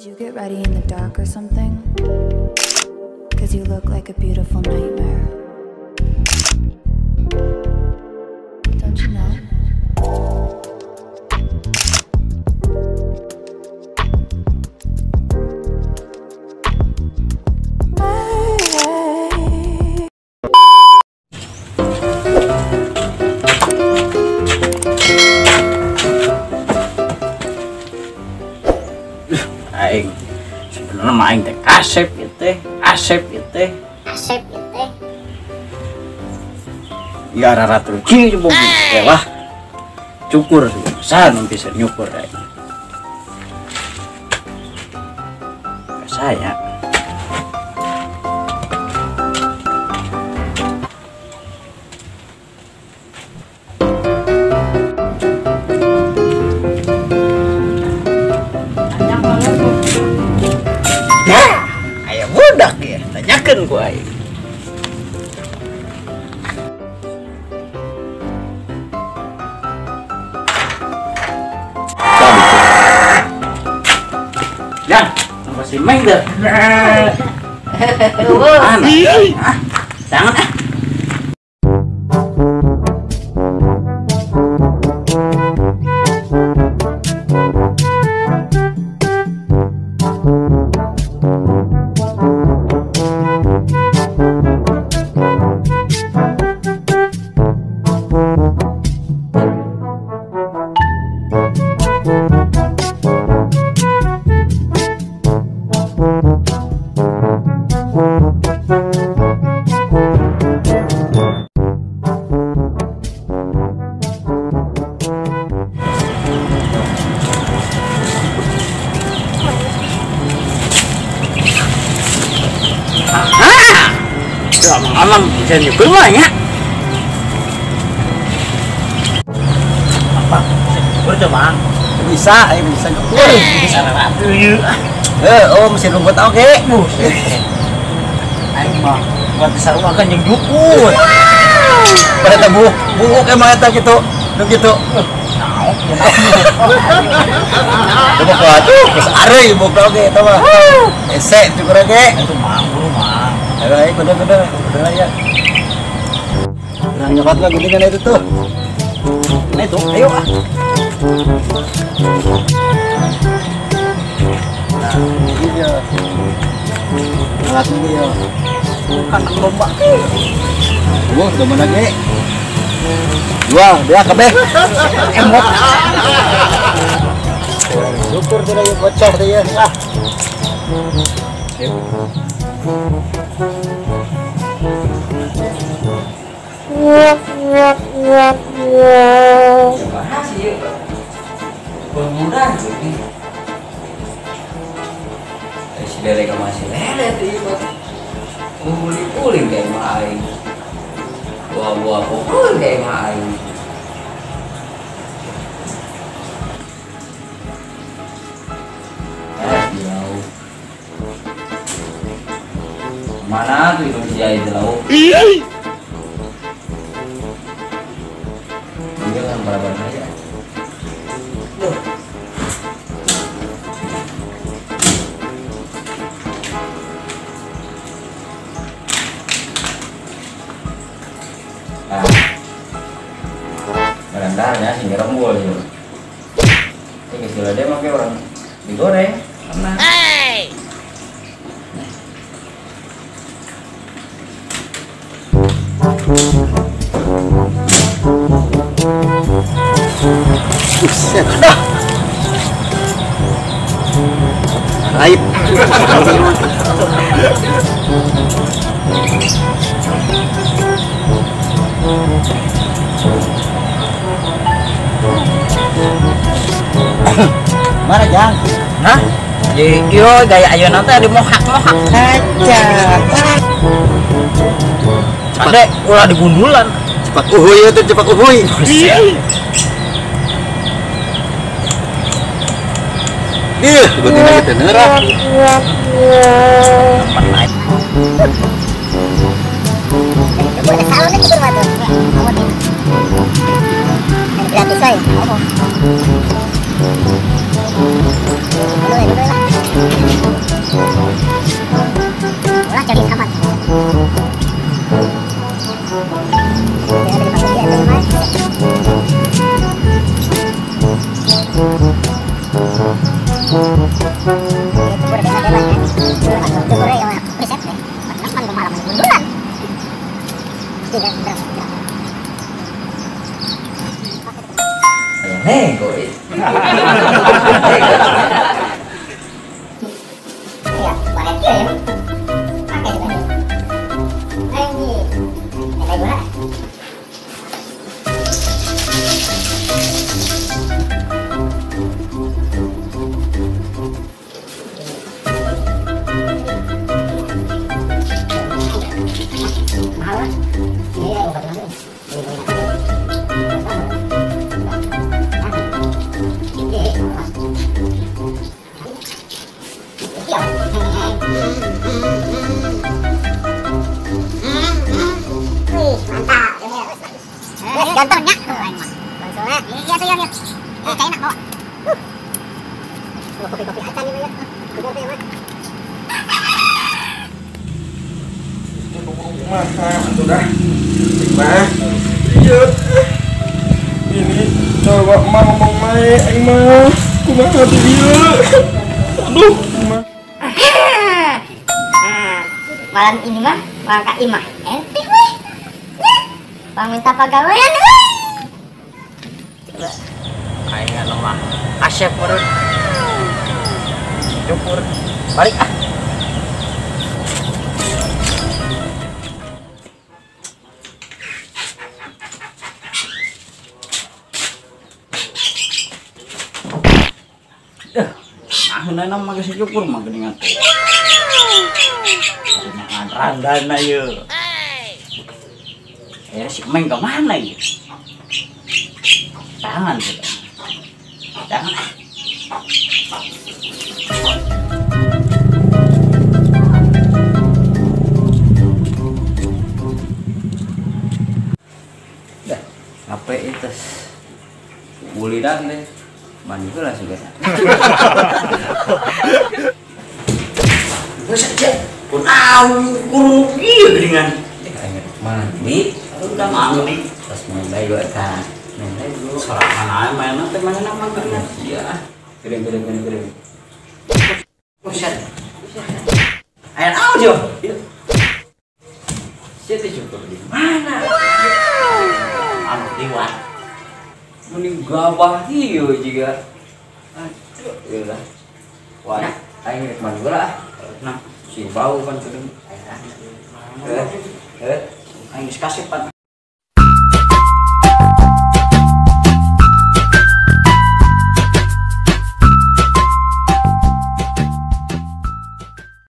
Did you get ready in the dark or something? 'Cause you look like a beautiful nightmare. Don't you know? Aing sebenarnya mah aing teh kasep ieu teh, asep ieu teh. Asep ieu teh. Ya rara terus bogi lah. Cukur san bisa nyukur aing. Saya budak ya, tanyakan ku aing. Yang, apa si Meng deh? Mana? Ah, jangan ah. Alam bisa nyukur mah ya. Apa? Bisa nyukur tuh bang? Bisa, bisa nyukur. Bisa ratu. Oh mesin rumput oke. Aing mah buat disarua kan jeung nyukur. Pada teh buuk emang eta kitu. Nu kitu. Coba ku atuh geus areuy buuk oge eta mah. Ese cukur oge. Itu mah buru mah. Ayo, ayo, bener, bener, bener aja. Nah, nyokot lah, gini kan itu tuh. Nah itu, ayo ah. Nah, ini dia. Alat ini ya. Kan lomba. Wah, udah mana ge? Dua, dia kabeh. Emok. Syukur tidak ya bocor dia. Ah. Sip. Sih pemuda ini si lele ke masih lele tuh ngulik-uling kayak mah aing buah-buah pokok kayak mah aing. Mana tuh itu si Jai di laut? Iya kan barabar aja. Nah, barang-barangnya sih ngerembul ya. Ini kecil aja pakai orang digoreng. Karena. Hey. Buset dah. Raib. Mana Jang? Hah? Yo gaya ayeuna teh di mohak-mohak aja. Ade ulah digundulan. Cepat uhuy itu, cepat uhuy. Ih, betina kita nerah. Gratis aja. Dulu lah. Nego eh. Gantengnya, konsolnya, iya tuh ya, enak bawa. Kopi-kopi acan ini ya, kopi ya. Makan sudah, mah, iya, ini coba mah ngomong mae, aing mah, kumaha tuh ieu, aduh, mah. Malam ini mah, malam Kak Imah, ente weh. Bang minta pegawaian weh. Coba. Aing lemah. Kasep meureun. Cukur. Balik ah. Aheunana mah geus cukur mah geuningan teh. Makan randana ieu. Eh, si Meng ke mana ya? Tangan sudah. Tangan. Dah, apa itu? Uliran deh. Mandi lah sudah. Wes aja. Kunaon kurung ieu geuningan. Mandi. Udah mandi. Terus main lego eta. Main lego. Sorangan ae mainna teh mainna mah geuningan. Iya. Gede. Buset. Aya naon jo? Sia teh cukup di mana? Anu liwat. Mending gabah ieu juga. Aduh, ieu lah. Wah, aing rek mandi heula ah. Nah, si bau kan kudu. Aing geus kasih pan.